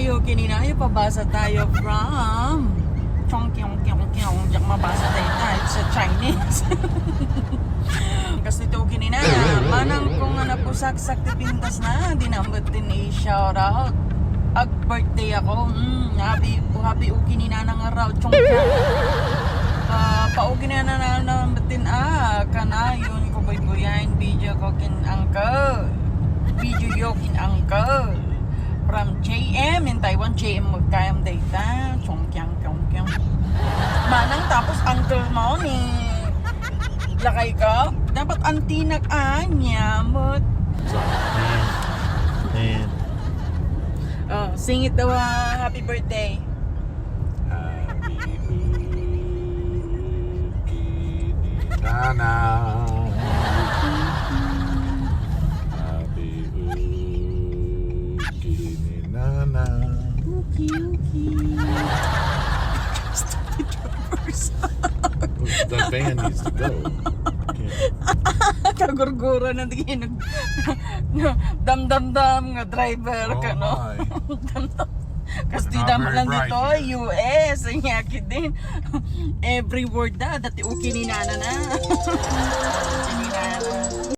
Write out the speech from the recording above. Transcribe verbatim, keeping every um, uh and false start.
Tayo, kininayo, pabasa tayo from Chong Kyong Kyong Kyong. Diyak mabasa tayo. It's a Chinese. Kasi ito, kinina, manang ko nga napusaksak ti pintas na, di na met din i-shout out. Ag birthday ako. Mm, happy, happy uki ni Nanang Araw. Chong Kyong. Ah, pauki na na na na batin, ah, kanayon ko buybuyaen video ko kin uncle. Video yo kin uncle. From J M in Taiwan, J M magkayam dayta. Chong Kyang, Chong Kyang. Manang tapos uncle mo ni lakay ka? Dapat antinak anya, mut. So, and, and Oh, sing it daw, ah, happy birthday. Happy birthday ni Nana. Happy birthday ni Nana. Uki, uki. The van needs to go. Kagurgura na di nag dam dam dam nga driver Oh, ka, no? my. Dam dam. Kasi Not dam very lang bright dito, here. U S. Ang yaki din. Every word da, dati uki ni Nana na. Uki ni Nana.